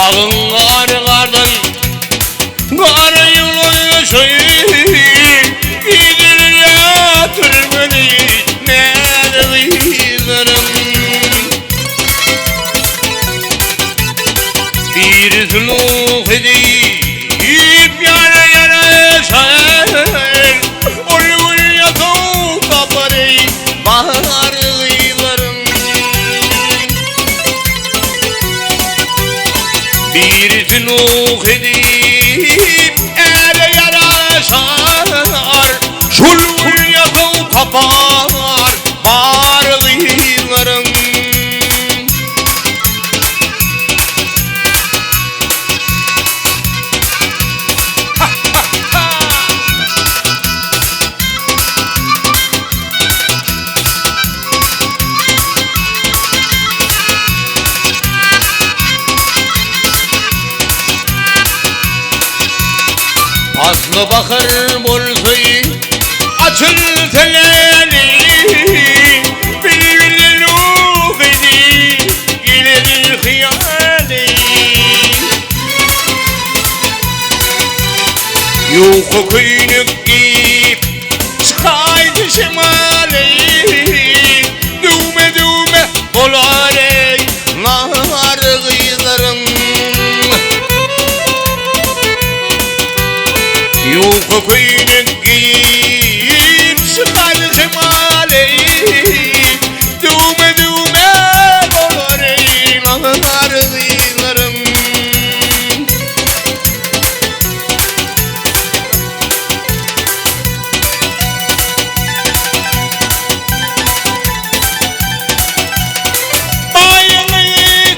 Dagyň gary gardan gara ýylaşy, Gidilir türmeni näde gyzlaryň. Birisi nuh edip ýara ýaraşar, Ol gün ýataw tapar eý bar gyzlaryň. Birisi nuh edip äre ýaraşar, Şol gün ýataw tapar bar gyzlaryň. Pasly bahar bolsay açylsa läli, Bilbile nuh edip geler hyýaly. Ýuka köýnek geýip çykaýdy şemaly, Düwme-düwme bolar eý nar gyzlaryň. Ýuka köýnek geýip çykaýdy şemaly, Düwme-düwme bolar eý nar gyzlaryň. Baýyňy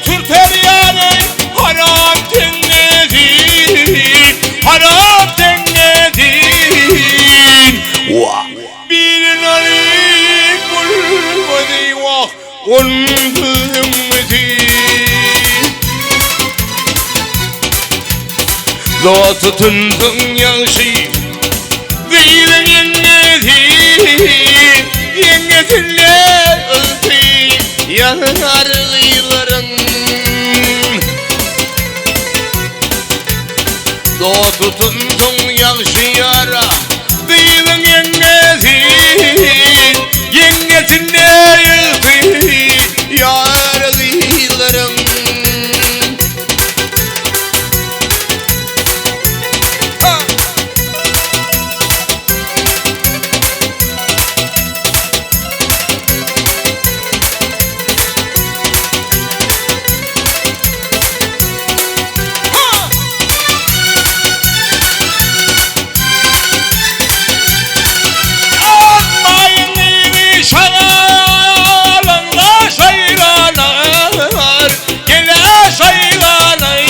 türter ýaly haram teňňesi, haram teňňesi. Wah, birin alyp bolmady, wah, onsuz öňňesi. Dost tutunsaň ýagşy gyzyň ýeňňesi, Ýeňňesinde ysy ýanar gyzlaryň. Dost tutunsaň ýagşy ýara gyzyň ýeňňesi, Ýeňňesinde ysy ýar gyzlaryň. Gele şaýlanaý,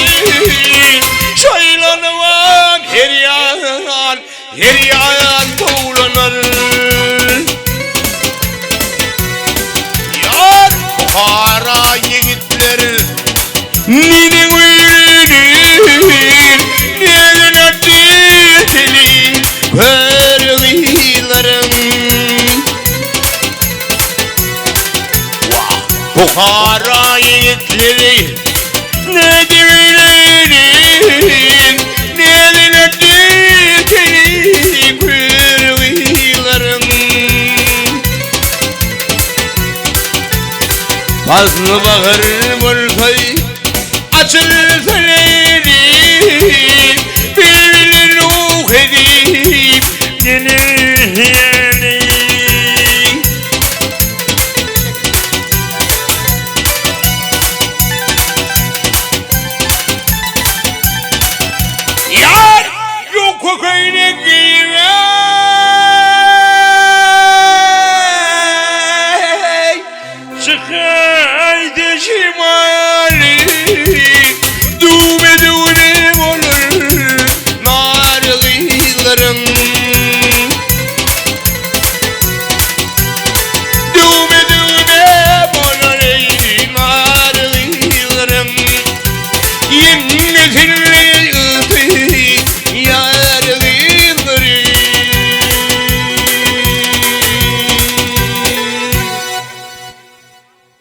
şaýlanybam her ýan, her ýan towlanar. Ýar Buhara ýigitler neneň öýlenir, neden atly kör gyzlaryň. Wah, Buhara ýigitleri nädip öýlenir, näzine dikeli kör gyzlaryň. Pasly bahar bolsa, açylsa.